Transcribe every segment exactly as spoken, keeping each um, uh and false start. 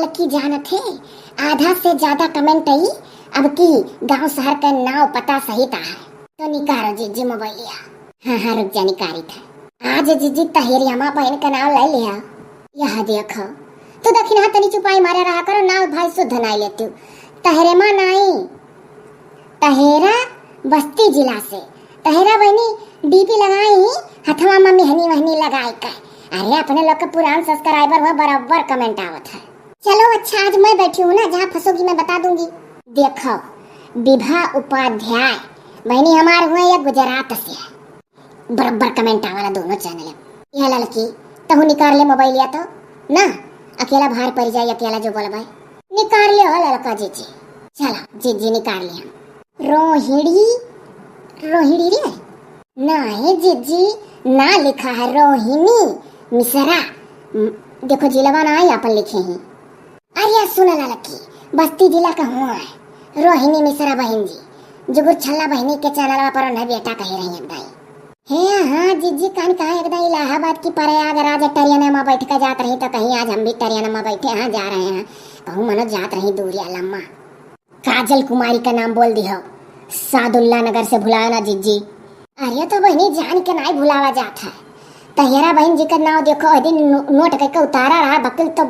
लड़की जानत है, आधा से ज्यादा comment आई, अब की गांव शहर का नाव पता सहित है। तो निकारो जिज्जी मोबाइलिया। हाँ, हाँ, रुक जा, निकारी था। आज जिज्जी तहेरिया माँ बहन का नाव ले लिया। यह देखो, तू दखिनहा तनी चुपाई मारे रहा करो, नाव भाई शुद्ध नाई लेती। तहरेमा नाई, तहेरा बस्ती जिला से। तहेरा बहनी डीपी लगाई ही, हथवा में मेहनी वहनी लगाई के। अरे, अपने लोग के पुरान subscriber हुआ, बराबर comment आवत है। चलो अच्छा, आज मैं बैठी हूँ ना, जहाँ फंसोगी मैं बता दूंगी। देखो, विभा उपाध्याय बहनी हमार हुए या गुजरात से, बराबर comment आवाला दोनों channel। यह लड़की, तहु निकार ले मोबाइल या तो ना, अकेला भार पड़ जाए, अकेला जो बोलबे। निकार ले हो लड़का जिज्जी। चलो जिज्जी निकार ले हम। रोहिणी, रोहिणी रे? ना है जिज्जी, ना लिखा है, रोहिणी मिश्रा। म, देखो जिलवा ना आई, अपन लिखे ही। अरे सुन लड़की, बस्ती जिला का हुआ है, रोहिणी मिश्रा बहन जी, जुगुर छल्ला बहनी के channel पर उन्हें बेटा कहे रही एक दाई। हे हाँ जिज्जी, कान कहाँ एकदम इलाहाबाद की प्रयागराज ट्रेन में बैठ के जात रही, तो कहीं आज हम भी ट्रेन में बैठे हैं, जा रहे हैं, कहूँ मनो जात रही दूरिया लम्मा। काजल कुमारी का नाम बोल दिहो, सादुल्ला नगर से भुलाओ ना जिज्जी। अरे तो बहनी, जान के नाई भुलावा जात है। तहेरा बहन जी का नाव देखो, ओह दिन नो-, नोट करके उतारा रहा बकिल, तो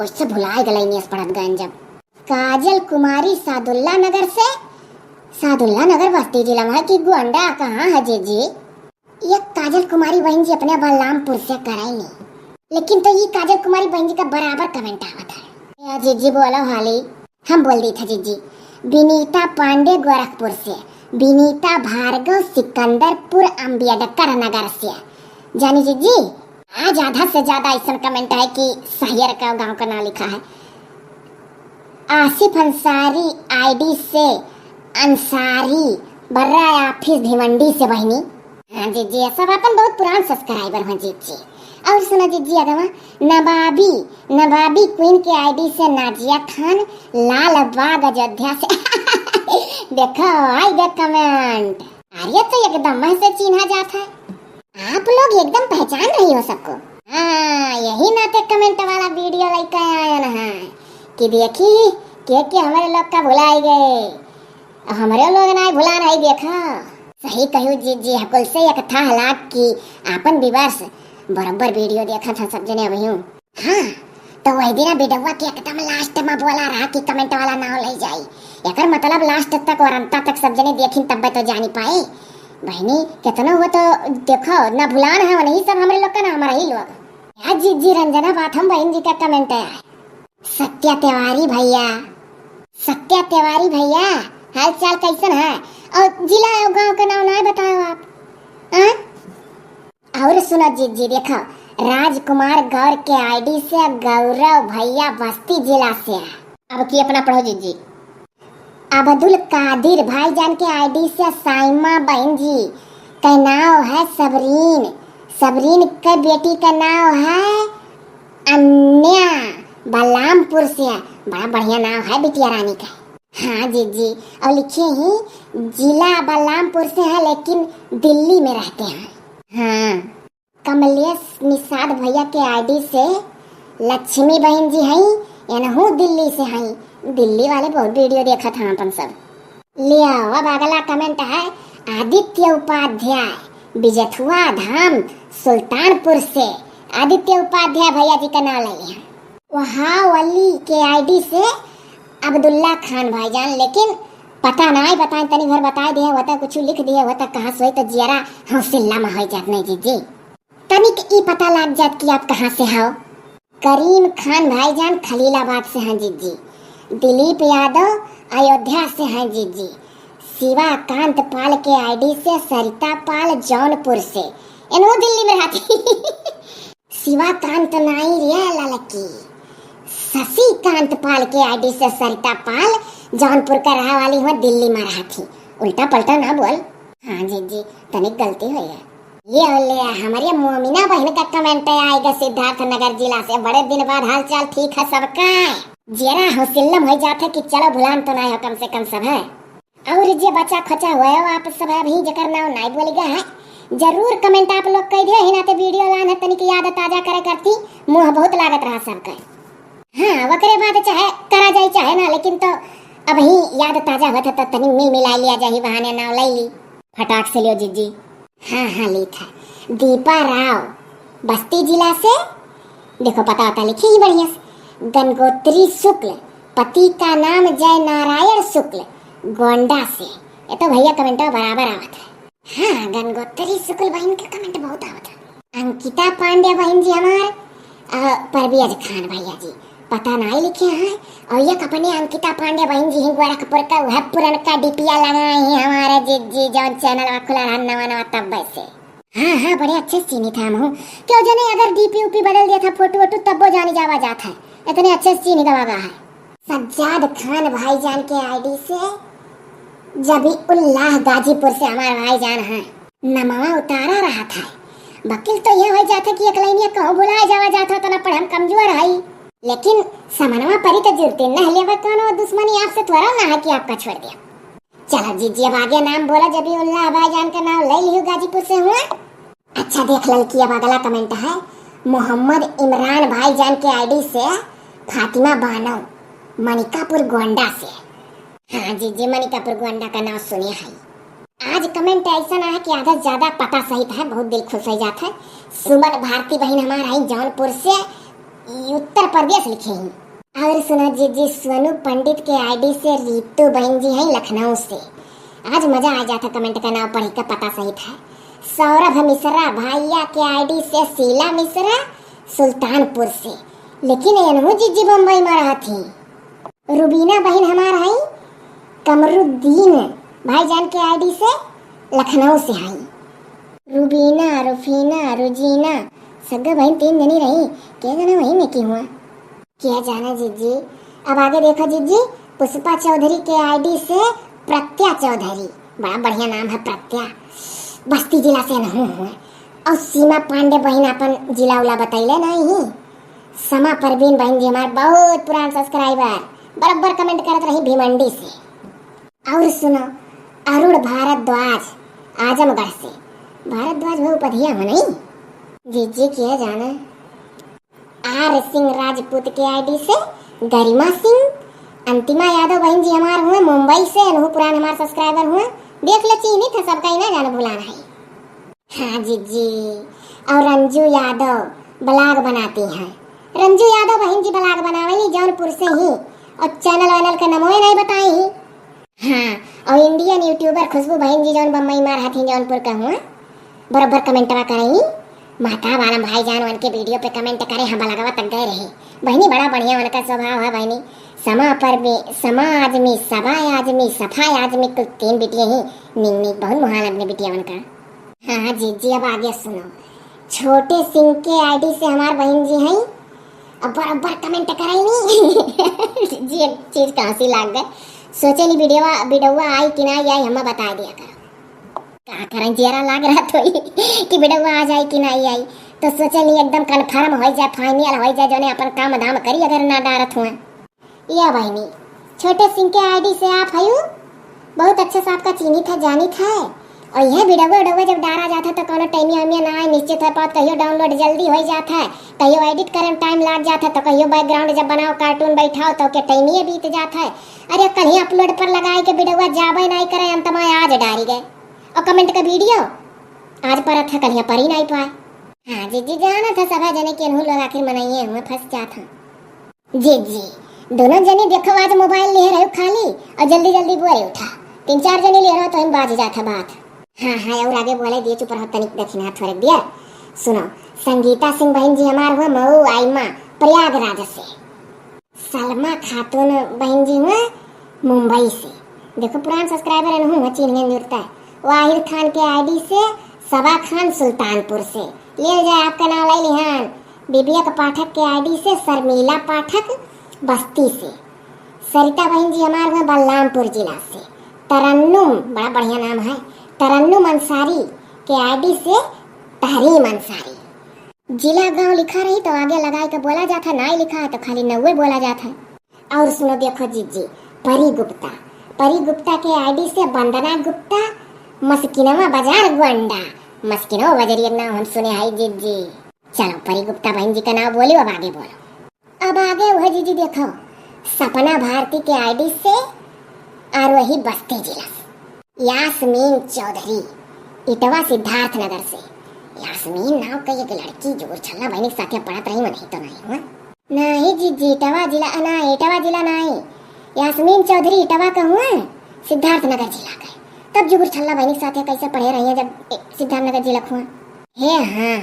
उससे भुलाए गलाई, नेस पड़त गए जब। काजल कुमारी सादुल्ला नगर से, सादुल्ला नगर बस्ती जिला में है कि गोंडा कहाँ है जिज्जी? ये काजल कुमारी बहन जी अपने बलरामपुर से कराई नहीं, लेकिन तो ये काजल कुमारी बहन जी का बराबर comment आवत है। या जिज्जी बोलो हाली। हम बोल दी था जिज्जी, विनीता पांडे गोरखपुर से, विनीता भार्गव सिकंदरपुर अम्बेडकर नगर से। जानी जिज्जी, आज आधा से ज्यादा ऐसा comment है कि सहियर का गांव का नाम लिखा है। आसिफ अंसारी ID से अंसारी, बर्रा office भिवंडी से बहनी। हाँ जिज्जी, ये सब अपन बहुत पुरान subscriber हैं जिज्जी। और सुनो जिज्जी, अगवा नवाबी, नवाबी queen के ID से नाजिया खान, लाल बाग अयोध्या से। देखो, आई देख comment। अरे तो एकदम मुँह से चिन्हा जात है। आप लोग एकदम पहचान रही हो सबको। हाँ, यही नाते comment वाला video लेके आयन है कि देखी के के हमारे लोग का भुलाई गए, हमारे लोग ना भुला नहीं देखा। सही कहू जिज्जी, हकुल से एक था हालात की आपन viewers बराबर video देखा था सब जने अभी हूँ। हाँ, तो वही दिन बिडवा के एकदम last में बोला रहा कि comment वाला नाव ले जाई। एकर मतलब last तक और अंत तक सब जने देखिन तब तो जानी पाए। बहनी, कितनो हो तो देखो, ना भुलान है, वही सब हमरे लोग का ना, हमारा ही लोग। या जिज्जी रंजना बात हम बहन जी का comment है। सत्या तिवारी भैया, सत्या तिवारी भैया, हाल चाल कैसन है? और जिला और गांव का नाव ना बताओ आप, हाँ? और सुनो जिज्जी, देखो, राजकुमार गौर के ID से गौरव भैया बस्ती जिला से है। अब की अपना पढ़ो जिज्जी। अब्दुल कादिर भाईजान के ID से साइमा बहन जी का नाव है सबरीन। सबरीन के बेटी का नाव है अन्या, बलरामपुर से। बड़ा बढ़िया नाव है बिटिया रानी का। हाँ जिज्जी, और लिखे ही जिला बलरामपुर से है, लेकिन दिल्ली में रहते हैं। हाँ, कमलेश निषाद भैया के ID से लक्ष्मी बहन जी हई, एनहू दिल्ली से हई। दिल्ली वाले बहुत video देखत हैं अपन सब। ले आओ, अब अगला comment है आदित्य उपाध्याय, बिजथुआ धाम, सुल्तानपुर से। आदित्य उपाध्याय भैया जी का नाम ले लिया। वहावली के ID से अब्दुल्ला खान भाईजान, लेकिन पता नाई बताए, तनी भर बताए दिए होता, कुछ लिख दिए होता, कहाँ सोई तो जियरा हौसला में हो जात नहीं जिज्जी। तनिक ई पता लाग जात कि आप कहाँ से हो। करीम खान भाईजान खलीलाबाद से हैं जिज्जी। दिलीप यादव अयोध्या से हैं जिज्जी। शिवाकांत पाल के ID से सरिता पाल जौनपुर से। एनहू दिल्ली में रहती। शिवाकांत नाई रे ललकी, शशिकांत पाल के ID से सरिता पाल जौनपुर का रहा वाली हुआ, दिल्ली में रहती। उल्टा पलटा ना बोल। हाँ जिज्जी, तनिक गलती हुई है। ये ले, हमारे मोमिना बहन का comment आएगा सिद्धार्थ नगर जिला से। बड़े दिन बाद हाल चाल ठीक है सबका? जरा हौसला हो जाता है कि चलो भुलान तो ना हो कम से कम सब है। और जे बचा खोचा हुआ हो आप सब अभी जकर नाव नाई बोल गया है, जरूर comment आप लोग कर दियो, हिना ते video लान है तनिक याद ताजा करे करती, मुँह बहुत लागत रहा सबका। हाँ, ओकरे बाद चाहे करा जाई चाहे ना, लेकिन तो अबहीं याद ताजा होत है तो तनी मिल मिला लिया जाही, बहाने नाव लई ली। फटाक से लियो जिज्जी। हाँ, हाँ, लीत है। दीपा राव, बस्ती जिला से। देखो, पता होता लिखी ही बढ़िया से। गंगोत्री शुक्ल, पति का नाम जय नारायण शुक्ल, गोंडा से। ये तो भैया comment बराबर आवत है। हाँ, गंगोत्री शुक्ल बहिन के comment बहुत आवत है। अंकिता पांडे बहिन जी हमार, अ, परवेज खान भैया जी, पता नाई लिखे हैं। और ये अपने अंकिता पांडे बहिन जी ही गोरखपुर का वह पुरनका डीपिया लगाए हैं हमारे जिज्जी, जौन channel खुला रहा नवा नवा तब वैसे। हाँ, हाँ, बड़े अच्छे से चीन्ही था हम हूँ। क्यों जने अगर डीपी उपी बदल दिया था, फोटो वोटो, तब वो जानी जावा जात है। इतने अच्छे से चीन्ही गवा गा है। सज्जाद खान भाईजान के ID से जबीउल्लाह गाजीपुर से हमार भाईजान है। नमवा उतारा रहा था। वकील तो ये हो जाता कि एक लाइनिया कहूँ भुला जावा जाता, तो ना पढ़े हम कमजोर है। लेकिन समनवा परी तो जुड़ते न लेवा, कोनो दुश्मनी आपसे थोड़ा ना है कि आपका छोड़ दिया। चलो जिज्जी, अब आगे नाम बोला, जबीउल्लाह भाईजान का नाम ले लियो, गाजीपुर से हुआ। अच्छा देख ललकी, अब अगला comment है मोहम्मद इमरान भाईजान के ID से, फातिमा बानो, मनिकापुर गोंडा से। हाँ जिज्जी, मनिकापुर गोंडा का नाम सुने है। आज comment ऐसा ना है कि आधा से ज्यादा पता सहित है, बहुत दिल खुश हो जात है। सुमन भारती बहिन हमार है जौनपुर से, उत्तर प्रदेश लिखे हैं। और सुनो जिज्जी, सोनू पंडित के ID से रितु बहिन जी हैं लखनऊ से। आज मजा आ जाता comment का नाम पढ़ के पता सहित है। सौरभ मिश्रा भैया के ID से शीला मिश्रा सुल्तानपुर से। लेकिन एनहू जिज्जी बम्बई में रहत ही। रुबीना बहिन हमार है कमरुद्दीन भाईजान के ID से लखनऊ से है। रुबीना, रुफीना, रुजीना, सगो बहिन तीन जनी रही। के जना वही में की हुआ? क्या जाने जिज्जी। अब आगे देखो जिज्जी, पुष्पा चौधरी के ID से प्रत्या चौधरी, बड़ा बढ़िया नाम है प्रत्या, बस्ती जिला से एनहू हुए। और सीमा पांडे बहिन अपन जिला उला बतैले नहीं। समा परवीन बहिन जी हमार बहुत पुरान subscriber, बराबर comment करत रही भिवंडी से। और सुनो, अरुण भारद्वाज आजमगढ़ से। भारद्वाज वो उपधिया हो नहीं? जिज्जी किया जाना। आर सिंह राजपूत के ID से गरिमा सिंह, अंतिमा यादव बहिन जी हमार हुए मुंबई से, एनहू पुरान हमार subscriber हुए। देख ले, चीन्ही था सबका, ही ना जाने भुलाना है। हाँ जिज्जी, और रंजू यादव blog बनाती हैं। रंजू यादव बहिन जी blog बनावेली जौनपुर से ही, और channel वैनल का नमोए नहीं बताई ही। हाँ, और Indian YouTuber खुशबू बहिन जी जौन बम्बई मार हथिन जौनपुर का हुआ, बरोबर commentवा करें। माता वाला भाईजान उनके video पे comment करे, हम बलगवा तक गए रहे। बहिनी बड़ा बढ़िया उनका स्वभाव है बहिनी, समा पर भी, समा आजमी, सबा आजमी, सफा आजमी, कुल तीन बिटिया ही। निक निक बहुत मुहान अपने बिटिया उनका। हाँ, हाँ, जिज्जी, अब आगे सुनो। छोटे सिंह के ID से हमार बहिन जी हैं, अब बराबर comment करेनी। जी, एक चीज का हंसी लाग गए। सोचे नी बिडवा, बिडवा आई कि ना आई, हमें बता दिया करो। का करें, जियरा लाग रहा तो ही कि बिडवा आ जाए कि ना आई। तो सोचे नी एकदम confirm हो जाए, final हो जाए, जोने अपन काम धाम करी अगर ना डारत हुए। या बहिनी, छोटे सिंह के ID से आप हयू, बहुत अच्छा से आपका चीन्हित है, जानित है। और यह बिडवा उडवा जब डारा जात है तो कोनो टाइमिया वाइमिया ना आए, निश्चित है पात, कहियो download जल्दी हो जात है, कहियो edit करे में time लाग जात है, तो कहियो background जब बनाओ cartoon बैठाओ तो के टाइमिया बीत जात है। अरे कल ही upload पर लगाए के बिडवा जाबे नहीं करे, अंत में आज डारी गए। और comment का video आज परत है, कल ही पर ही नहीं पाए। हाँ जिज्जी, जाना था सभा जने के एनहू लोग आखिर मनइये हुए फंस जात हैं। जिज्जी, दोनों जने देखो आज mobile लिए रहो खाली और जल्दी जल्दी बोले उठा। तीन चार जने लिए रहो तो हम बाज जात है बात। हाँ, हाँ, और आगे बोले दिए, चुप रहो, तनिक दखिना थोड़े दिया। सुनो, संगीता सिंह बहन जी हमार हुआ मऊ आइमा प्रयागराज से। सलमा खातून बहन जी हुआ मुंबई से। देखो पुरान subscriber एनहू हुआ, चिन्हन जुड़ता है। वाहिद खान के ID से सबा खान सुल्तानपुर से। ले जाए आपका नाम ले लिहान। विवेक पाठक के ID से शर्मिला पाठक बस्ती से। सरिता बहन जी हमार हुआ बलरामपुर जिला से। तरन्नुम, बड़ा बढ़िया नाम है, तरन्नुम अंसारी के ID से तहरीम अंसारी। जिला गांव लिखा रही तो आगे लगाए के बोला जात है, नाई लिखा है तो खाली नौवे बोला जात है। और सुनो देखो जिज्जी, परी गुप्ता, परी गुप्ता के ID से वंदना गुप्ता, मस्किनवा बाजार गोंडा। मस्किनवा बजरिया के नाम हम सुने है जिज्जी। चलो परी गुप्ता बहन जी का नाम बोली, अब आगे बोलो। अब आगे वह जीजी देखो, सपना भारती के आईडी से और वही बस्ती जिला से। यास्मीन चौधरी, इटवा सिद्धार्थ नगर से। यास्मीन नाव के एक लड़की जुगुर छल्ला बहिनी के साथे पढ़त रही, वही तो नहीं हुआ? नहीं जीजी, इटवा जिला ना, इटवा जिला नहीं। यास्मीन चौधरी इटवा का हुआ, सिद्धार्थ नगर जिला के। तब जुगुर छल्ला बहिनी के साथे कैसे पढ़े रही है जब ए, सिद्धार्थ नगर जिला के हुआ? हे हाँ,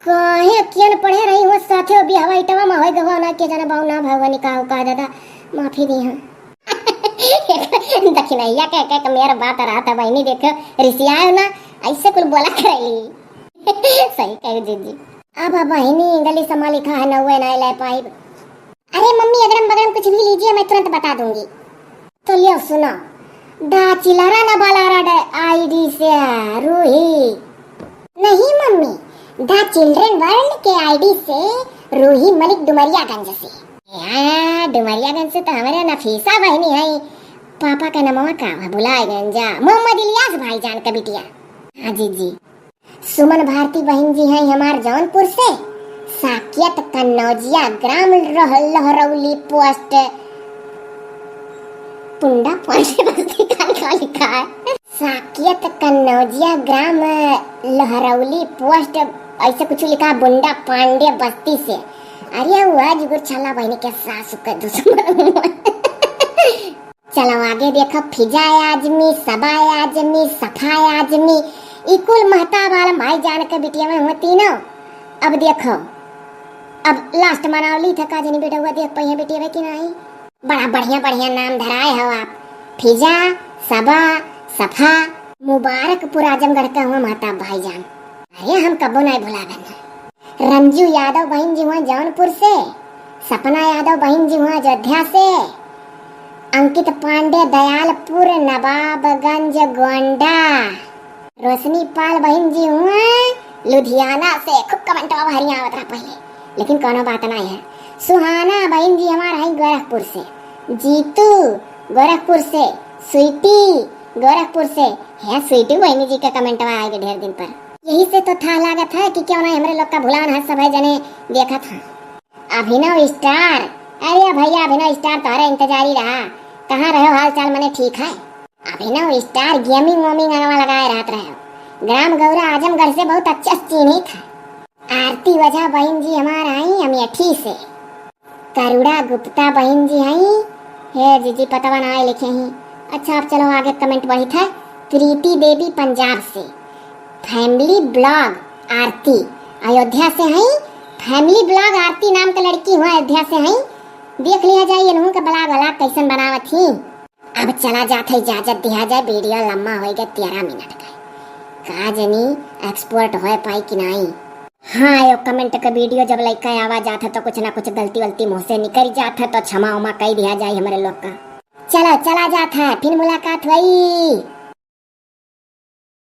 काहे कियन पढ़े रही हुआ साथे बिहवा इटवा में होई गवा ना, के जाने बाऊ ना भगवान का का दादा, माफी दी हाँ। दखिनैया के, के, के मेर बात रहत है बहिनी, देखो रिसियायो ना, ऐसे कुल बोला करेली। सही कही जीजी। अब, अब बहिनी गली समा लिखा है, नौवे ना ले पाई। अरे मम्मी, अगड़म बगड़म कुछ भी लीजिए, मैं तुरंत बता दूंगी। तो लियो सुनो, द चिलरा न बालारा आईडी से रूही। नहीं मम्मी, द चिल्ड्रन वर्ल्ड के आईडी से रूही मलिक डुमरियागंज से। हाँ, डुमरियागंज से तो हमारे नफीसा बहिनी है। पापा का नमवा का हुआ? भुलाए गंजा। मोहम्मद इलियास भाईजान का बिटिया। हाँ जीजी। सुमन भारती बहिन जी हैं हमार जौनपुर से। साकियत कन्नौजिया ग्राम लह-, लहरौली पोस्ट पुंडा पांडे बस्ती का लिखा है। साकियत कन्नौजिया ग्राम लहरौली पोस्ट, ऐसे कुछ लिखा, बुंडा पांडे बस्ती से। अरे वह जुगुर छल्ला बहिनी के सासु के दुश्मन हुआ। चलो आगे देखो, फिजा आजमी, सबा आजमी, सफा आजमी, ई कुल महताब आलम भाईजान के बिटिया में हुआ तीनों। अब देखो, अब लास्ट मनावली था, का जनी बेटा हुआ देख पाई है बिटिया कि नहीं। बड़ा बढ़िया बढ़िया नाम धराए हो आप, फिजा, सबा, सफा। मुबारकपुर आजमगढ़ का हुआ महताब भाईजान। अरे हम कबो नहीं भुलावन। रंजू यादव बहिन जी हुआ जौनपुर से, सपना यादव बहिन जी हुआ अयोध्या से, अंकित पांडे दयालपुर नवाबगंज गोंडा, रोशनी पाल बहिन जी हुआ लुधियाना से। खूब कमेंटवा भरिया आवत रहा पहले, लेकिन कोनो बात नहीं है। सुहाना बहिन जी हमार है गोरखपुर से, जीतू गोरखपुर से, स्वीटी गोरखपुर से। है स्वीटी बहिनी जी के कमेंटवा आए के ढेर दिन पर। यही से तो था लागत है कि क्यों नहीं हमरे लोग का भुलान है, सब है जने देखत हैं। अभिनव स्टार, अरे भैया अभिनव स्टार तोहरे इंतजारी रहा, कहाँ रहो, हाल चाल मने ठीक है? अभिनव स्टार गेमिंग वोमिंग अंगवा लगाए रहत रहे। ग्राम गौरा आजमगढ़ से बहुत अच्छे से चिन्हित है। आरती वझा बहिन जी हमार आई अमेठी से। करुणा गुप्ता बहिन जी हई। हे जीजी, पतवा ना आए लिखे ही। अच्छा, अब चलो आगे कमेंट बढ़ी था। प्रीति देवी पंजाब से। फैमिली ब्लॉग आरती अयोध्या से हई। फैमिली ब्लॉग आरती नाम के लड़की हुआ अयोध्या से हई। देख लिया जाए इन्हों के ब्लॉग व्लॉग कैसन बनावत ही। अब चला जात है, इजाजत दिया जाए, वीडियो लम्बा होई गए तेरह मिनट का। का जनी एक्सपोर्ट होए पाई कि नाई। हाँ, यो कमेंट के वीडियो जब लइका आवा जात है तो कुछ ना कुछ गलती वलती मुँह से निकल जात है, तो क्षमा उमा कई दिया जाए हमरे लोग का। चलो चला जात है, फिर मुलाकात हुई।